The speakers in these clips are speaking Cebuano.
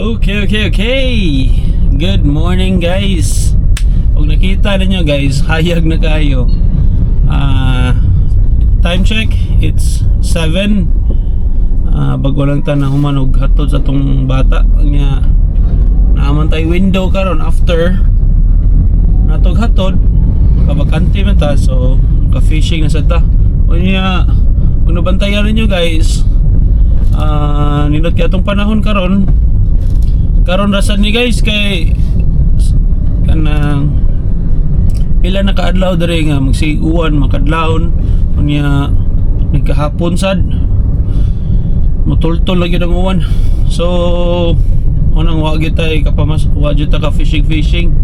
Okay. Good morning, guys. Kung nakita ninyo, guys, hayag na kayo. Time check, it's 7. Bago lang ta na human og hatod sa atong bata. Nya naa man tay window karon after natog hatod, kabakante man ta, so ka-fishing na sa ta. Unya, kung nabantayan ninyo, guys, nindot kay atong panahon karon. Karon ra sad ni, guys, kay kanang pila na kaadlaw diri nga magsig-uwan, makadlawon, unya nagkahapon sad mutultol lagi ang uwan. So unang wa gyud tay kapamas, wa gyud ta ka fishing fishing.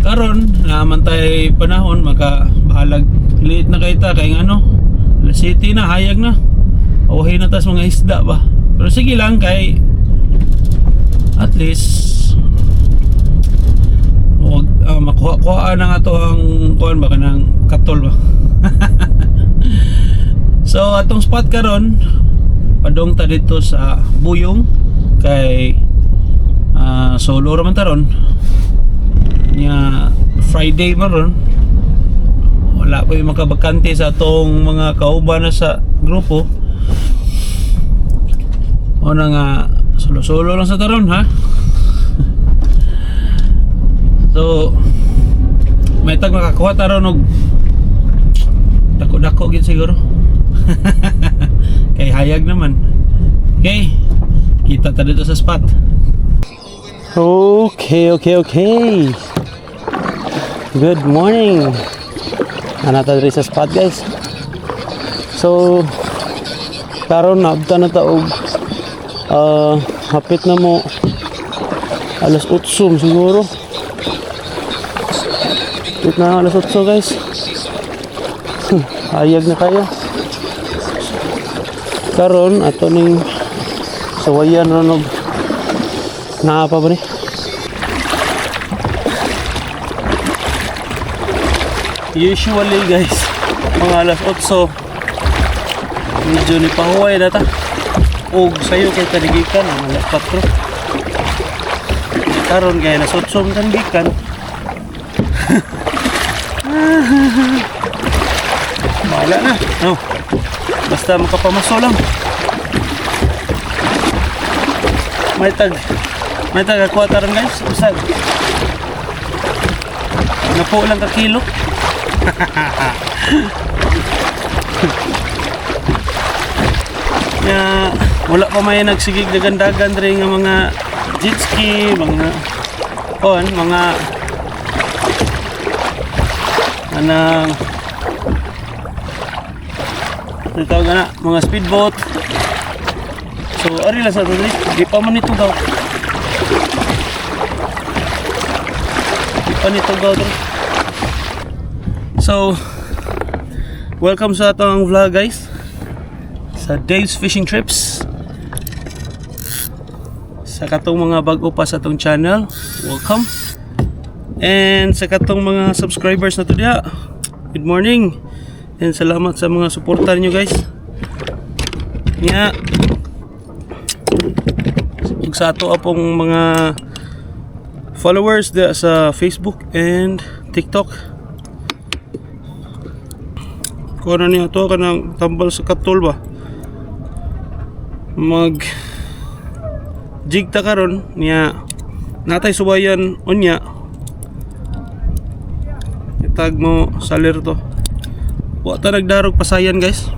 Karon naa man tay panahon, maka bahalag late na kay ta, kay ngano alas 7 na, hayag na, awahin na tas mga isda ba. Pero sige lang, kay at least wag makuha-kuha na nga to ang kuan ba, kanang katol ba. So atong spot karon, padong ta dito sa Buyong kay solo ra man ta ron. Nya Friday man ron, wala pa yung makabakante sa atong mga kauban na sa grupo. O na nga, solo-solo lang sa taron ha. So may tag makakuha taron og dako-dako gid siguro kay hayag naman. Okay, kita ta dito sa spot. Okay. Good morning. Ana ta diri sa spot, guys. So karon naabtan na ta og hapit na mo alas 8 siguro. Hapit na alas 8, guys. Hayag na kayo. Karon ato ning sawayan ron og naa pa ba ni. Usually, guys, mga alas 8 medyo ni pahuway na ta. Og sayo kay tanigikan ang alas 4. Karon kay alas 8 ang tanigikan. Bahala na. No. Basta makapamaso lang. May tag ako taron, guys. Usag. Napo lang ka kilo. Ya, wala pa may nagsigig dagan-dagan diri nga mga jet ski, mga on, mga anang ano tawag na, mga speedboat. So, ari lang sa ato diri. Di pa man ito daw. Di pa nito gaw diri. So, welcome sa atong vlog, guys. Sa Dave's Fishing Trips. Sa katong mga bago pa sa atong channel, welcome. And sa katong mga subscribers na to diha, good morning. And salamat sa mga suporta niyo, guys. Nya, ug sa ato apong mga followers diha sa Facebook and TikTok. Kuha na niya to kanang tambal sa katol ba. Mag jig ta karon niya, natay suwayan unya. Itag mo salir to. Wa ta nagdarog pasayan, guys.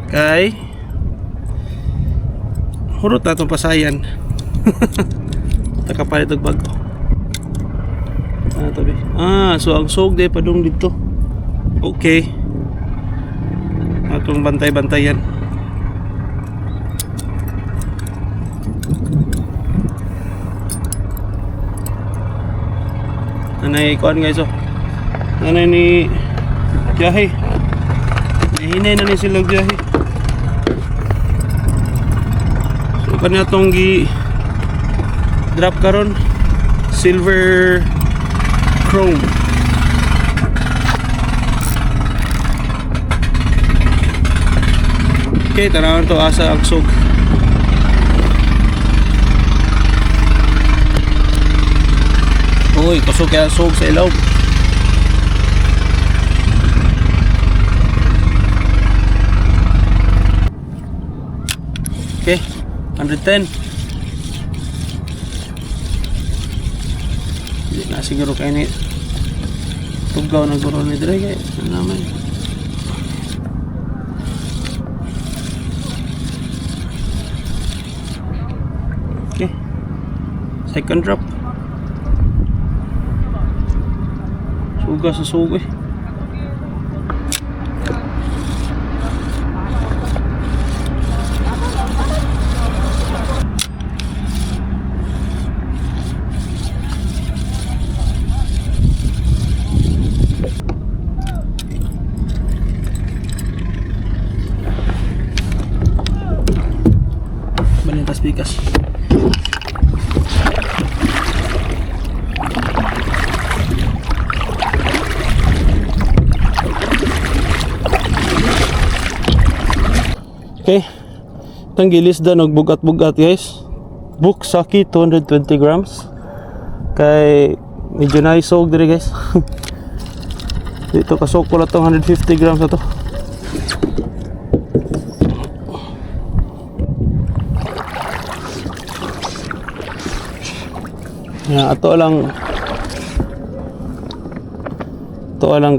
Kay hurot na itong pasayan. Takapalit og bago. Ah, tabi. Ah, so ang sog day padung dito. Okay. Atong bantay-bantayan. Nanay kuan, guys, oh. Nanay ni biyahe. Nahinay na ni sila biyahe. So kanya tong gi drop karon, silver chrome. Okay, tanawan to asa ang sog. Uy, kusog kaya sug sa ilawom. Okay, 110. Hindi na siguro kayo ni tugaw na guro ni Dre kay ano naman. Okay. Second drop. Suga sa suga eh. Balitas bigas. Okay. Itong gilisda og bugat-bugat, guys. Buksaki, 220 grams. Kay medyo naisog diri, guys. Dito kasok ko lang itong 150 grams na to. Ya, ato lang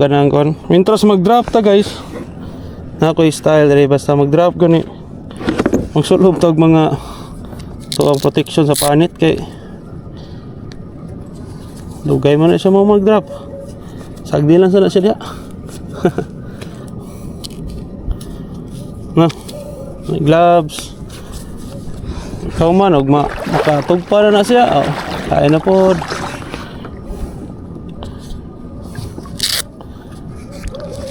ganang kon. Mientras mag-drop ta, guys. Na ako style diri, basta mag-drop gani. Magsulob tag mga to ang protection sa panit kay dugay man na siya mo mag-drop. Sagdi lang sana siya diha. Na, may gloves. Ikaw man, og makatugpa na na siya. Oh, kain na po.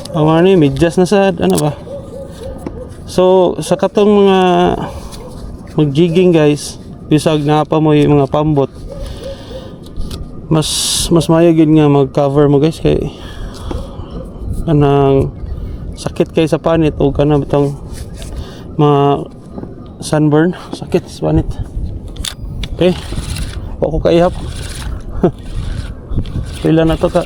Ang ano ni, medyas na sad. Ano ba? So, sa katong mga mag-jigging, guys, bisag na pa mo yung mga pambot, mas mas maayo gyud nga mag-cover mo, guys, kay kanang sakit kay sa panit o kana bitong mga sunburn, sakit sa panit. Okay, wa ko kaihap. Pila na to ka.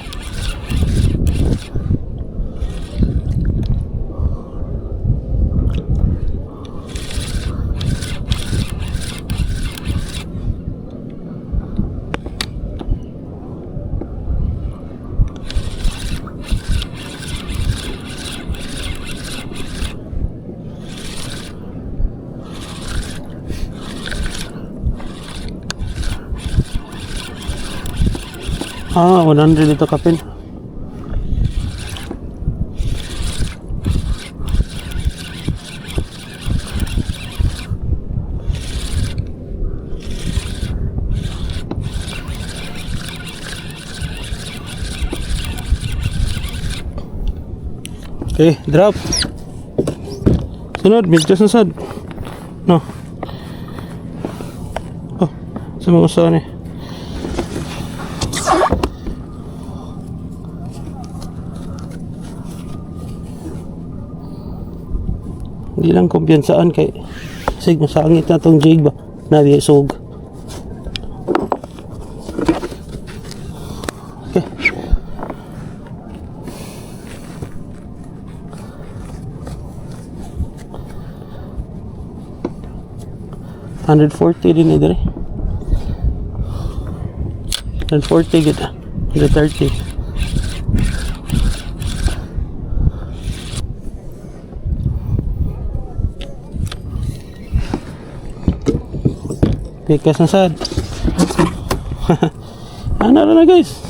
Ah, 100 dito kapin. Okay, drop. Sunod, medyo na sad. No. Oh, sa mga usahan eh. Hindi lang kumpiyansaan kay sig masangit na tong jig ba. Na di sug. Okay. 140 din eh dire. 140 gid. 130. Pikas na sad. Ano na, guys?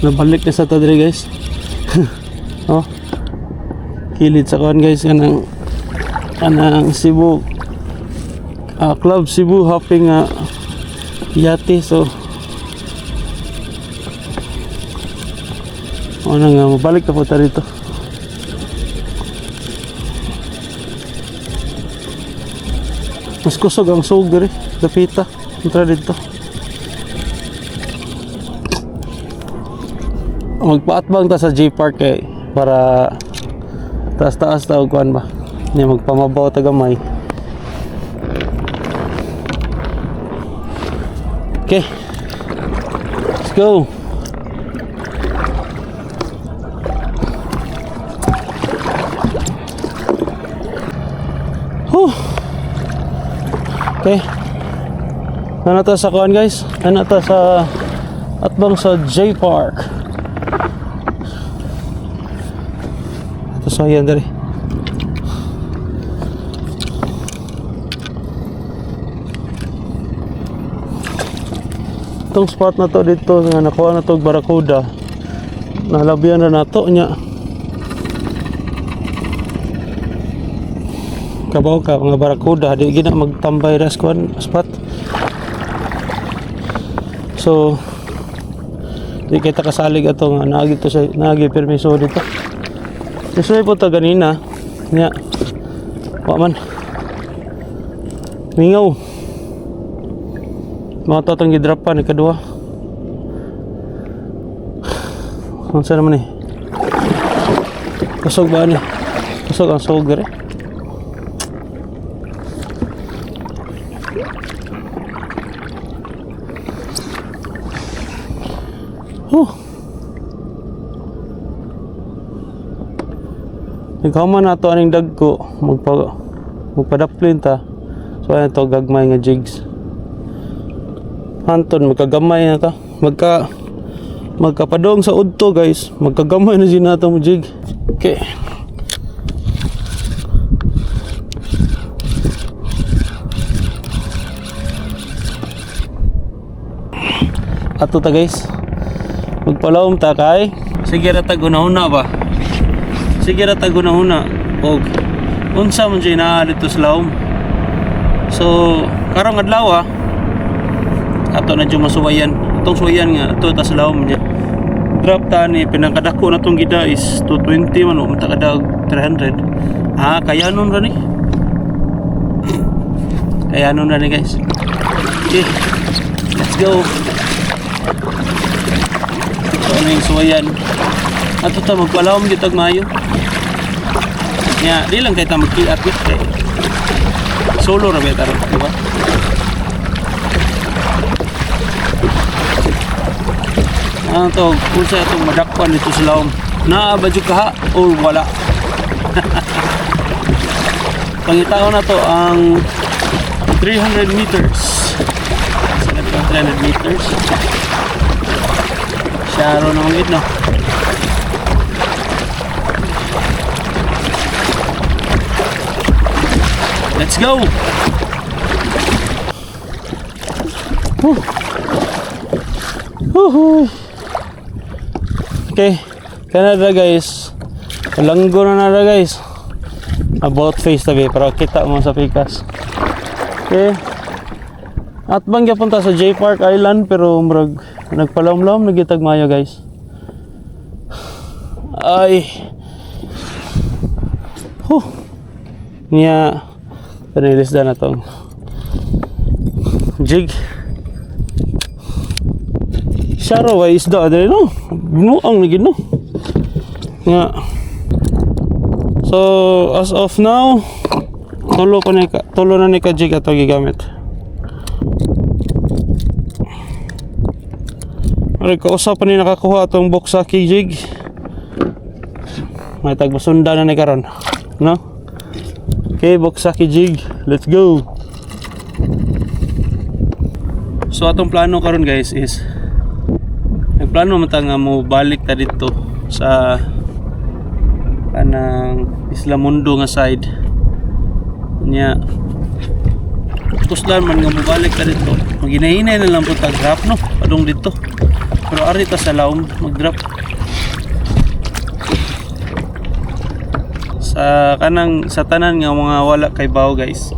Nabalik na sa tadre, guys. Oh. Kilid sa kuan, guys, kanang Cebu Club Cebu hopping yate, so Ano nga, mabalik na po ta dito. Mas kusog ang sug diri, dapita. Entra dito. Magpaatbang ta sa J Park kay para taas-taas ta og kuan ba. Nya magpamabaw ta gamay. Okay. Let's go. Whew. Okay. Ano ta sa kuan, guys? Ano ta sa atbang sa J Park. Ito sa yan diri. Itong spot na to dito nga nakuha na to og barakuda. Nalabian na nato nya. Kabaw ka mga barakuda di gina magtambay ra sa kuan spot. So di kita kasalig ato nga naagi to sa naagi permiso dito. Isuy po ta ganina nya. Wa man. Mingaw. Mga to atong gidrop pa ni kadua. Unsa naman eh? Kusog ba ni? Kusog ang sug diri. Huh. Nagkaman na to aning dagko, magpadaplin ta. So ayan to gagmay nga jigs. Anton magkagamay na ta. Magkapadong sa udto, guys. Magkagamay na siya nato mo jig. Okay. Ato ta, guys. Magpalawom ta kay sige ra ta gunahuna ba. Sige ra ta gunahuna og unsa man jud naa dito sa lawom. So karong adlaw ah, ato na jud masuwayan. Atong suwayan nga ato ta sa lawom niya. Drop ta ni pinakadako na tong gida is 220 man o mata kada 300. Ah, kaya nun ra ni. Kaya nun ra ni, guys. Okay. Let's go. So ano yung suwayan? Ato ta magpalawom dito og maayo. Nya, di lang kay ta magkiat gyud kay solo ra ba taron, di ba? Ano to, kung sa itong madakpan dito sa lawom. Naa ba jud kaha or wala? Pangitaon na to ang 300 meters. Sa na 300 meters? Syaro na mangit, no? Let's go! Whew. Woohoo! Okay, Canada, guys. Langgo na nara, guys. About face tabi para kita mo sa pikas. Okay. At bang punta sa J Park Island pero murag nagpalawom-lawom nagitag mayo, guys. Ay. Huh. Niya panilis na tong jig. Syaro way isda diri, no. Binuang ni gid, no. Nga. So as of now, tulo ko ni ka, tulo na ni ka jig ato gigamit. Aray, kausa pa ni nakakuha atong boksaki jig. May tagbasunda na ni karon. No? Okay, boksaki jig. Let's go. So atong plano karon, guys, is nagplano man ta nga mo balik ta dito sa kanang Isla Mundo nga side. Nya kuslan man nga mobalik ta dito. Maginahinay na lang po tag drop, no, padung dito. Pero ari ta sa lawom mag-drop. Sa kanang sa tanan nga mga wala kay bawo, guys.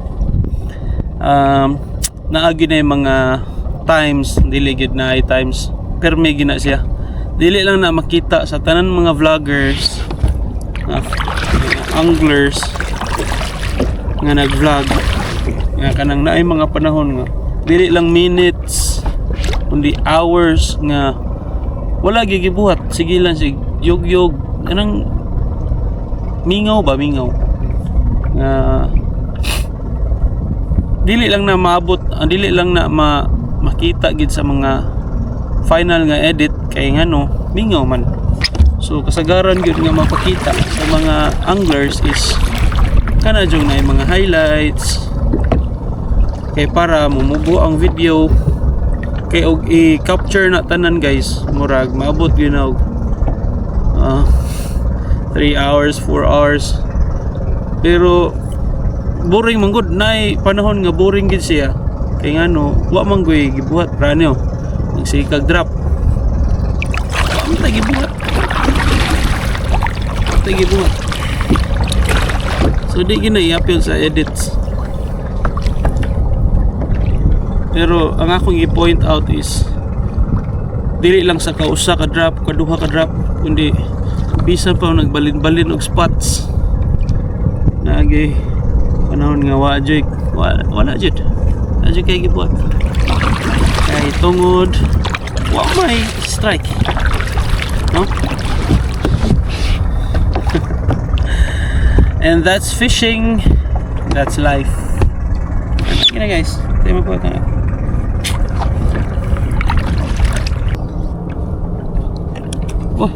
Naagi na yung mga times, dili gid na ay times, permi gina siya. Dili lang na makita sa tanan mga vloggers, mga anglers nga nag-vlog nga kanang naay mga panahon nga dili lang minutes kundi hours nga wala gigibuhat, sige lang, sig yug-yug, kanang mingaw ba, mingaw nga dili lang na maabot, dili lang na makita gid sa mga final nga edit kay ngano mingaw man. So kasagaran gyud nga mapakita sa mga anglers is kana jud na mga highlights kay para mumubo ang video, kay og i-capture na tanan, guys, murag maabot gyud na og 3 hours, 4 hours, pero boring man gud. Nay panahon nga boring gid siya kay ngano wa man goy gibuhat. Pranyo nagsikag drop, wa man tay gibuhat, wa tay gibuhat, so di gina i-appeal sa edits. Pero ang akong i-point out is dili lang sa kausa ka drop, kaduha ka drop, kundi bisan pa nagbalin-balin og spots, nagi panahon nga wa jud, wala, wala jud, wala jud kay gibuhat kay tungod wa may strike, no? And that's fishing, that's life. Sige na, guys, tayo magbuhat na. Oh.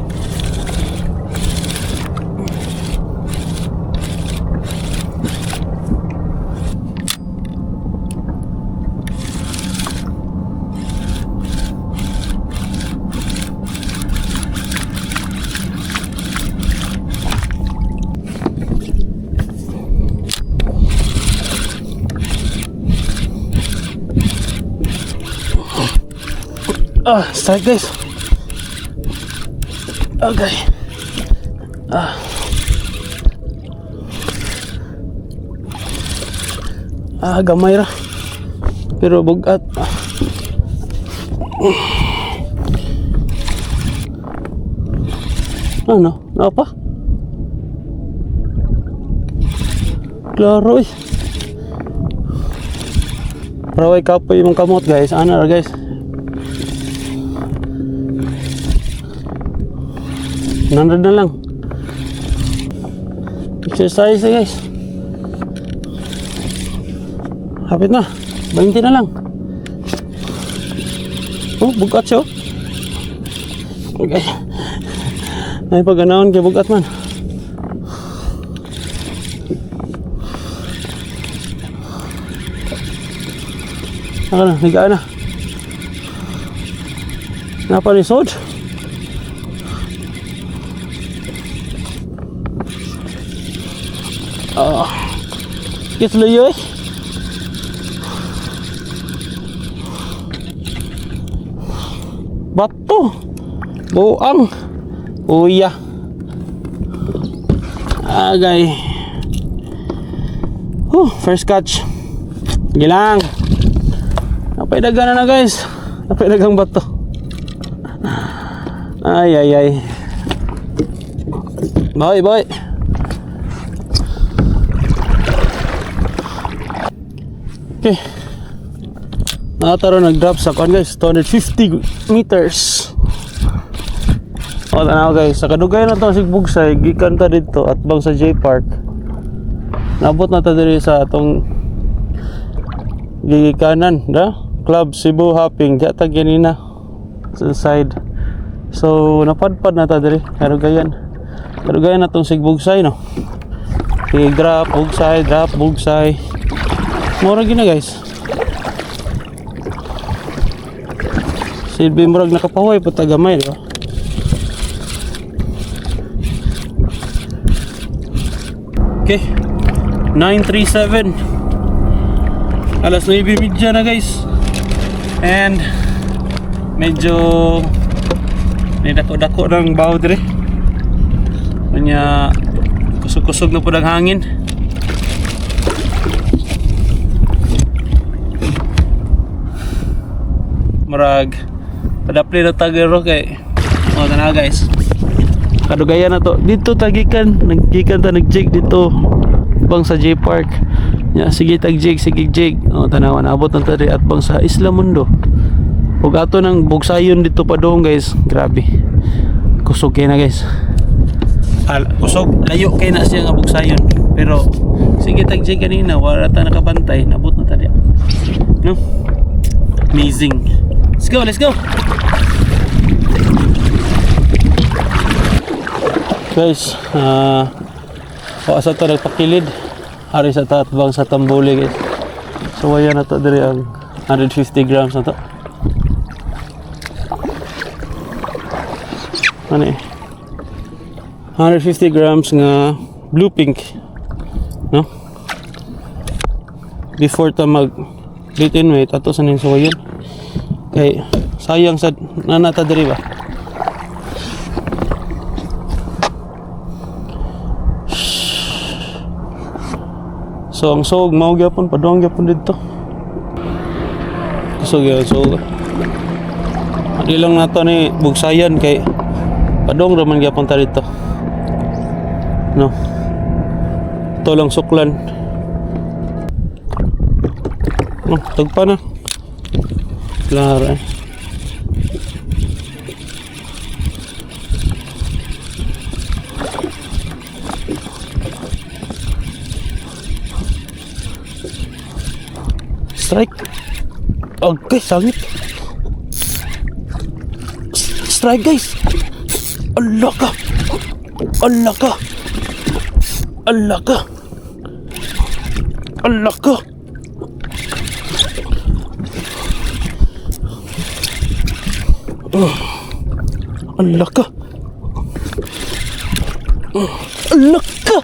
Ah, strike, guys. Okay. Ah. Ah, gamay ra. Pero bugat. Ah. Ano? Ano pa? Klaro eh. Para way kapoy imong kamot, guys. Ano ra, guys? 100 na lang. Exercise eh, guys. Hapit na. 20 na lang. Oh, bugat siya, oh. Okay. Ay, pag kay bugat man. Ano na, higaan na. Napalisod. Ah. Gets luyo eh. Bato. Buang. Uya. Agay. Huh, first catch. Gilang. Napaidagan na na, guys. Napaidagang bato. Ay ay ay. Bye bye. Okay. Nataro nag-drop sa kuan, guys, 250 meters. O, tanaw, guys, sa kadugay na to Sigbugsay, gikan ta dito at bang sa J Park. Nabot na ta diri sa atong gigikanan, da? Club Cebu Hopping, diya ta ganina sa side. So, napadpad na ta diri, kadugayan. Kadugayan na tong Sigbugsay, no? Okay, drop, bugsay, drop, bugsay. Mura gina, guys. Silbi murag nakapahuway pa ta gamay, di ba? Okay. 9:37. Alas 9:30 na, guys. And medyo may dako-dako ng baho dire. Kanya kusog-kusog na po ang hangin. Murag padapli na tagero kay Oh, tanawa, guys. Kadugayan na to. Dito tagikan, naggikan ta nag-jig dito bang sa J Park. Ya, sige tag jig, sige jig. Oh, tanawa, naabot na ta diri at bang sa Isla Mundo. Ug ato nang bugsayon dito pa doon, guys. Grabe. Kusog kay na, guys. Al, kusog layo kay na siya nga bugsayon. Pero sige tag jig kanina, wala ta nakabantay, nabot na ta diya. No? Amazing. Let's go, let's go. Guys, ah, sa ta nagpakilid. Ari sa tatbang sa Tambuli, guys. So ayan na to diri ang 150 grams na to. Ano eh? 150 grams nga blue pink. No? Before ta mag bait and wait ato sa ning suwayon. Kay sayang sad nanata diri ba. So ang suog mao gyapon, padung gyapon didto. Kusog gyud suog. Di lang nato ni bugsayan kay padung ra man gyapon ta dito. No. Ito lang suklan. Oh, tagpa na. Lara, eh. Strike. Okay, sangit. Strike, guys. Allah ka. Allah ka. Allah ka. Allah ka. Oh. Allah ka. Oh. Allah ka.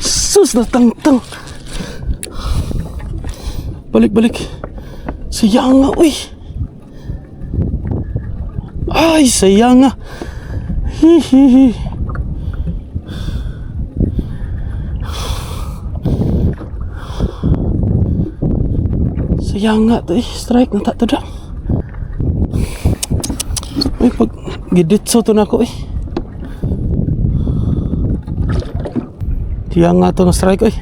Sus na tangtang. Balik, balik. Sayang nga, uy. Ay, sayang nga. Hihihi. Sayang nga to eh. Strike na ta to da. Uy, pag giditso to na ako eh. Sayang nga to ng strike, uy.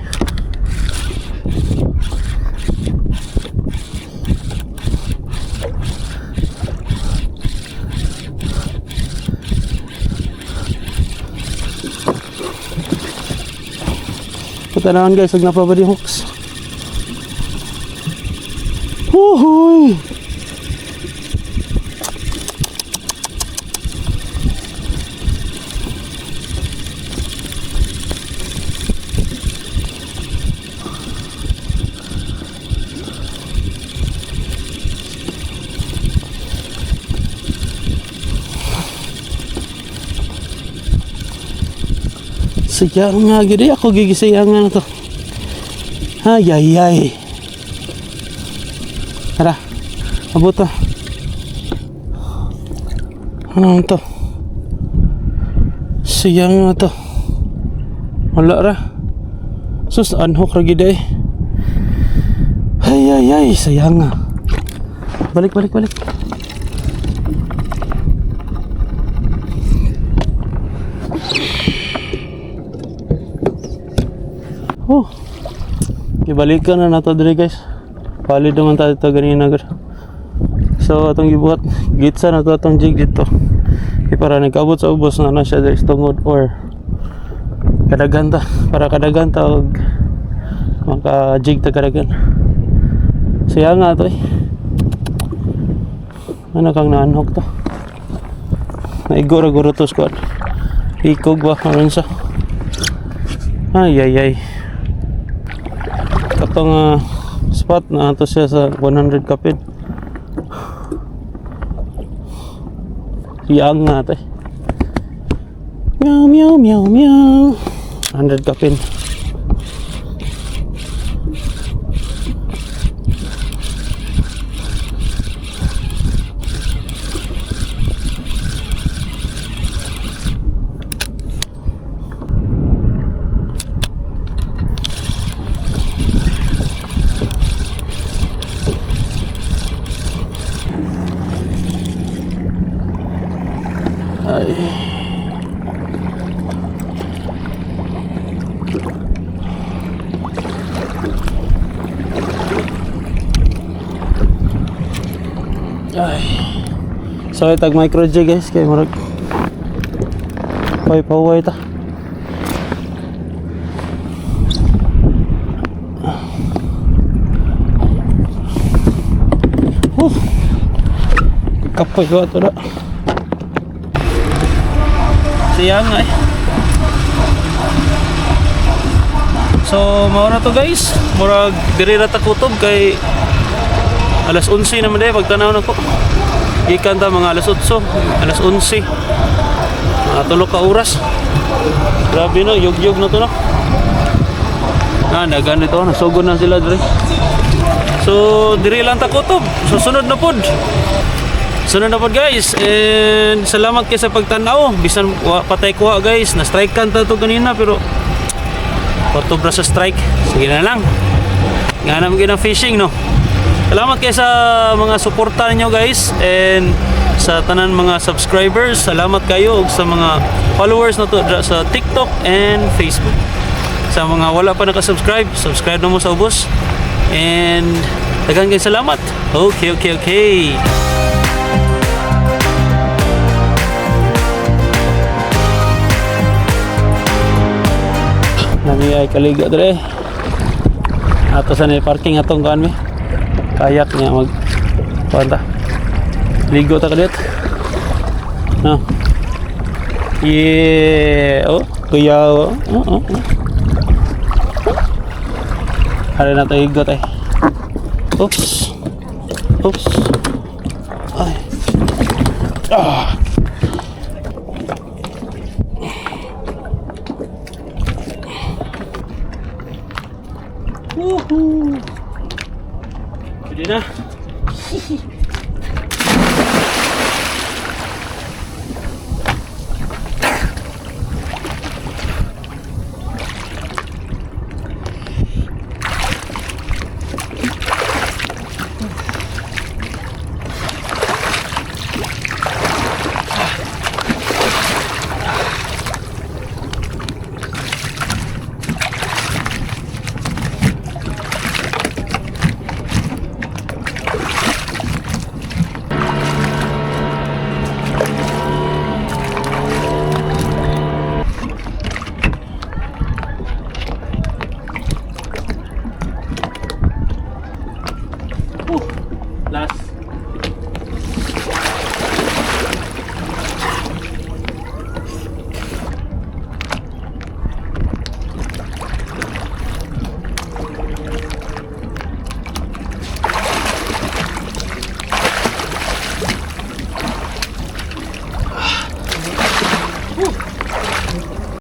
Patanawan, guys, huwag na pa ba di hooks. Wuhuy! Sayang nga gid eh. Ako gigisayang nga na to. Ay, ay, ay. Tara. Abot to. Ano to? Sayang nga to. Wala ra. Sus, unhook ra gid eh. Ay, ay, ay. Sayang nga. Balik, balik, balik. Oh. Ibalikan na nato diri, guys. Valid naman tayo ito ganina gud. So atong gibuhat, gitsa na to atong jig dito. Kay para nagkaabot sa ubos na na siya diri sa tungod or kadaghan ta, para kadaghan ta og maka jig ta kadaghan. Siya nga to eh. Ano kang na-unhook to? Naigo ra guro to squad. Ikog ba aron sa. Ay ay ay. Katong spot na ato siya sa 100 kapin. Siyang nga ate. Meow meow meow meow. 100 kapin. Ay. Ay. So tag micro G, guys, kay murag pay paway ta. Huh. Kapoy ko ato na. Siya nga eh. So, mao na to, guys. Murag diri ra ta kutob kay alas 11 naman day pagtanaw nako. Gikan ta mga alas 8, alas 11. Mga 3 ka oras. Grabe no, yug-yug na to no. Ah, nagan ito, nasugod na sila diri. So, diri lang ta kutob. Susunod na pod. Sunod na pod, guys. And salamat kay sa pagtanaw. Bisan wa patay kuha, guys, na strike kan ta to ganina pero kutob ra sa strike. Sige na lang. Nga naman gyud ang fishing no. Salamat kay sa mga suporta ninyo, guys, and sa tanan mga subscribers. Salamat kayo ug sa mga followers na to dra sa TikTok and Facebook. Sa mga wala pa nakasubscribe, subscribe na mo sa ubos. And daghan kay salamat. Okay. Nami ay kaligo dire. Ato sa ni parking atong kuan mi. Kayak niya mag kuan ta. Ligo ta kalit. No. Yeah. Oh, kuya. Oh. Hari na tayo higot eh. Oops. Oops. Ay. Ah. Woohoo! Pwede na.